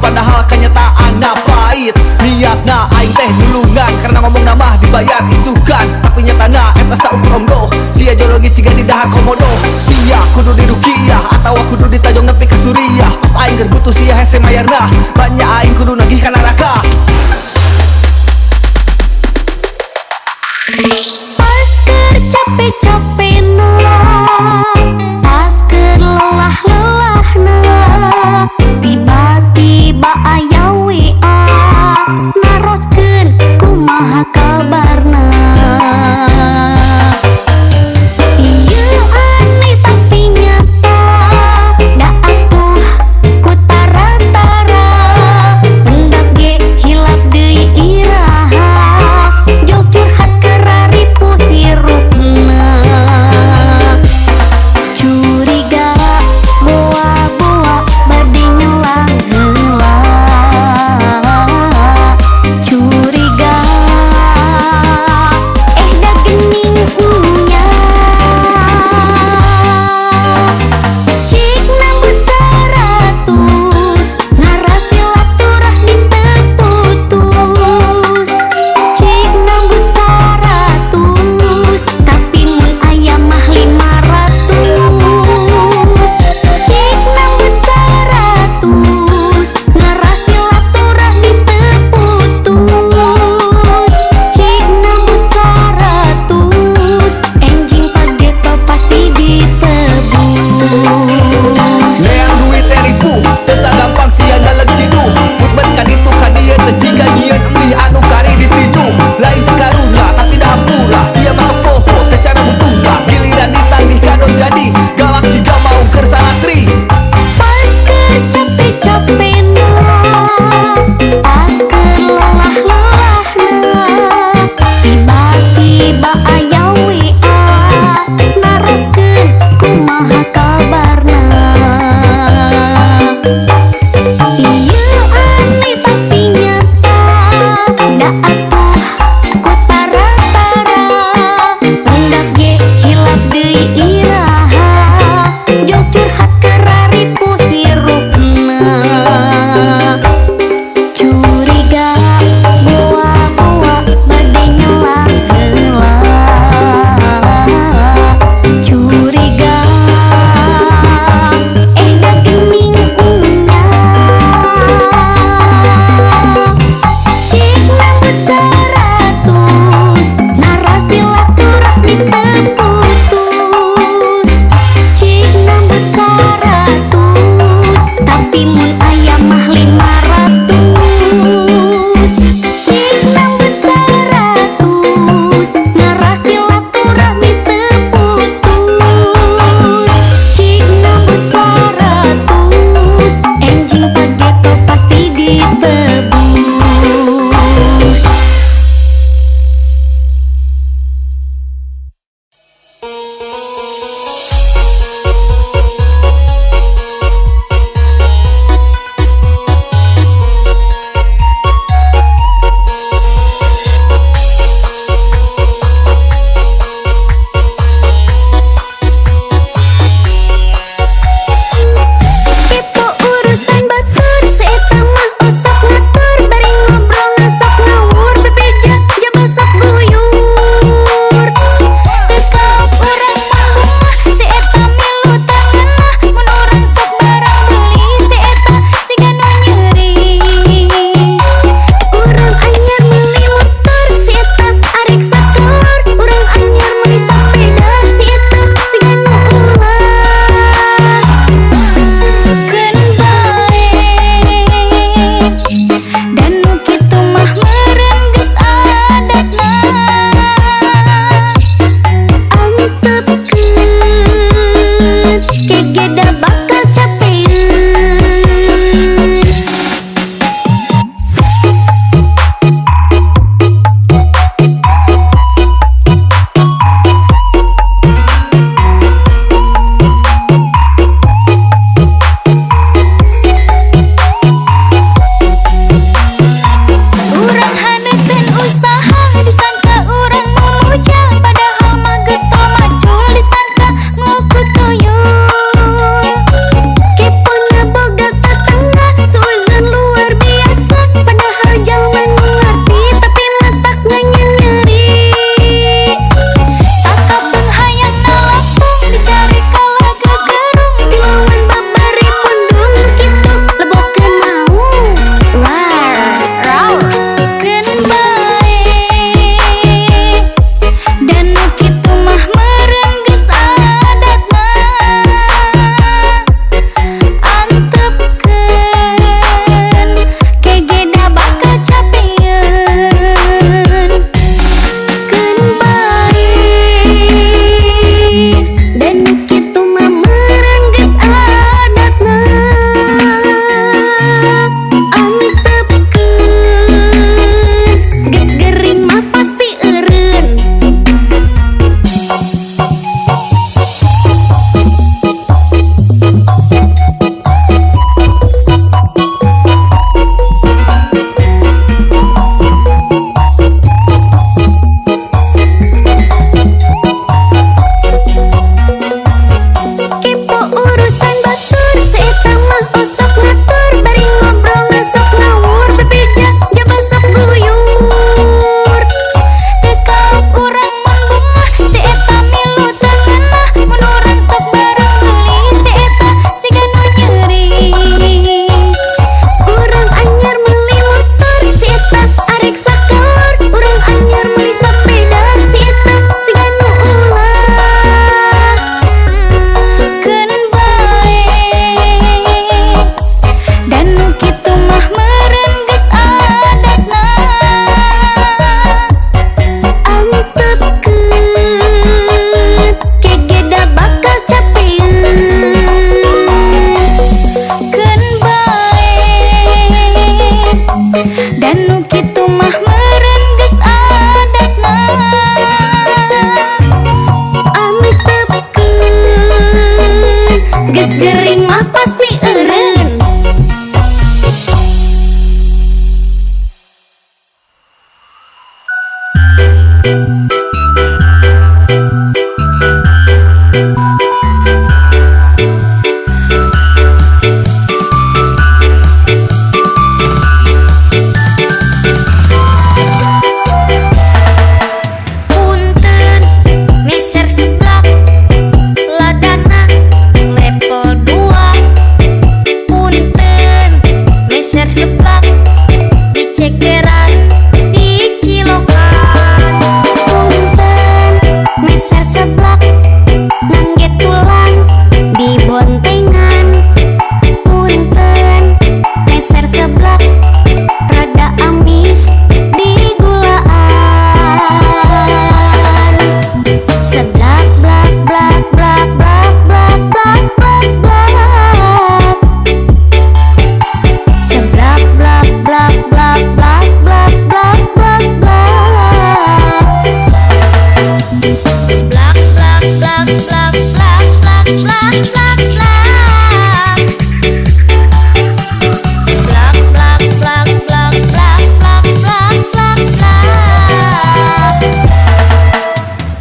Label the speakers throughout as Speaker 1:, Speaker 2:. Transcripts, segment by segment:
Speaker 1: Padahal kenyataan pahit. Niatna aing teh nulungan, karena ngomong nama dibayar isukan. Tapi nyatana eta saukur omdo, sia jologi ciga di dahar komodo. Sia kudu dirukiah atau kudu ditajong nepi ka Suriah. Pas aing keur butuh sia hese mayarna, banyak aing kudu nagih ka neraka.
Speaker 2: Pas keur capek-capekna, pas keur lelah-lelahna, tiba-tiba aya WA naroskeun kumaha kabarna. Ieu aneh tapi nyata, da atuh ku tara-tara, pendak ge hilap deui iraha, jol curhat keur ripuh hirupna. Curiga boa-boa bade nyelang heula, curiga eh da geuning nya. Cik nambut 100 ngarah silaturahmi teu putus. Cik nambut 100 tapi mun aya mah 500. Cik nambut 100 ngarah silaturahmi teu putus. Cik nambut 100 enjing pageto pasti ditebus.
Speaker 1: Neang duit teh ripuh, teu sagampang sia naleg ciduh. Mutbet ka ditu ka dieu teh jiga nyieun emih anu kari ditinjuh. Lain teu karunya tapi da hampura, sia masuk poho teh cara butuhna. Giliran ditagih kado jadi galak jiga maung keur salatri.
Speaker 2: Pas keur capek-capekna, pas keur lelah-lelahna, tiba-tiba aya WA naroskeun kumaha kabarna. Ieu aneh tapi nyata, da atuh ku tara-tara, pendak ge hilap deui iraha, jol curhat keur ripuh hirupna. Curiga boa-boa bade nyelang heula, curiga eh da geuning nya. Cik nambut 100 ngarah silaturahmi teu putus. Cik nambut 100 tapi mun aya mah 500. Cik nambut 100 ngarah silaturahmi teu putus. Cik nambut 100 enjing pageto pasti ditebus. Kepo urusan batur, si eta mah osok ngatur bari. Punten meser seblak ladana level 2. Punten meser seblak dicekeran dicilokan. Punten meser seblak nangge tulang di bontengan. Punten meser seblak rada amis di gulaan. Seblak blak blak blak blak blak blak blak blak. Seblak blak blak blak blak blak blak blak blak. Seblak blak blak blak blak blak blak blak blak. Seblak blak blak blak blak blak blak blak blak.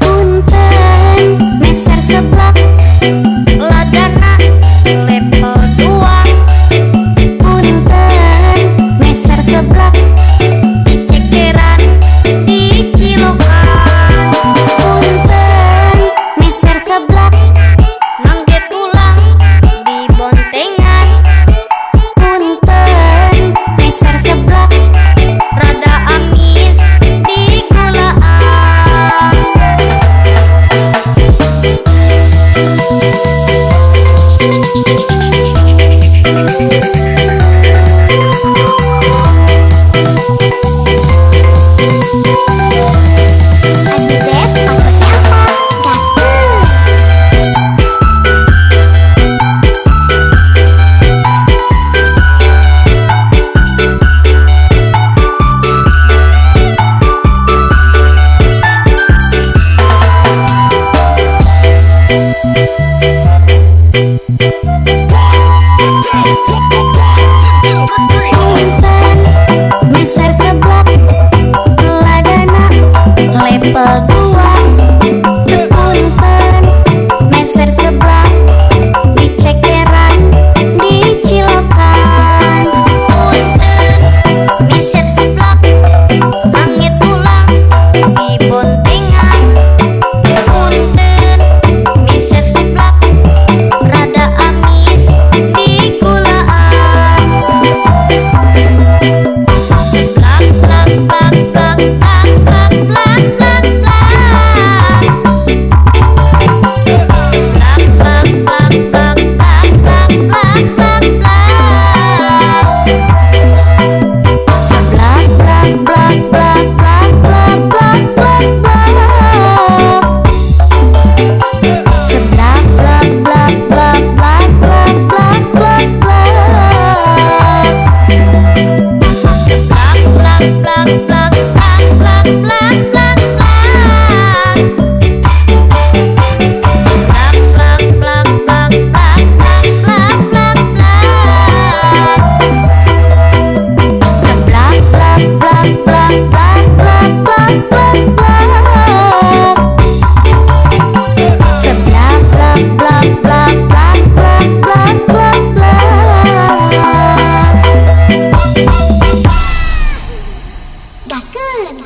Speaker 2: Punten meser seblak ladana level 2. Punten meser seblak dicekeran dicilokan. Punten meser seblak nangge tulang di bontengan. Punten meser seblak rada amis di gulaan.
Speaker 3: Azmi Z, passwordnya apa? Gaskeun.
Speaker 2: Punten meser seblak ladana level 2. Punten meser seblak dicekeran dicilokan. Punten meser seblak angge tulang di bontengan. Punten meser seblak rada amis di gulaan. Seblak blak blak blak blak blak blak blak blak. Seblak blak blak blak blak blak blak blak blak. Seblak blak blak blak blak blak blak blak blak. Seblak blak blak blak blak blak blak blak blak. Seblak blak blak blak blak blak blak blak blak. Seblak blak blak blak blak blak blak blak blak. Seblak blak blak blak blak blak blak blak blak. Seblak blak blak blak blak blak blak blak blak.
Speaker 3: Gaskeun.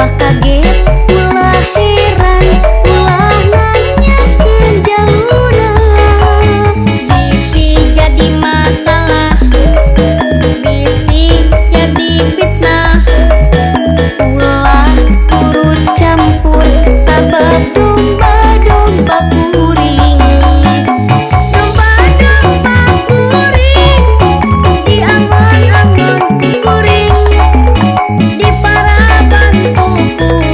Speaker 2: Ulah kaget, ulah heran, ulah nanyakeun jalurna. Bisi jadi masalah, bisi jadi fitnah. Ulah turut campur sabab domba-domba kuring. Domba-domba kuring diangon-angon kuring, diparaban ku kuring.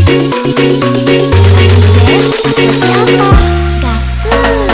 Speaker 3: Mas Ijen, passwordnya apa? Gaskeun.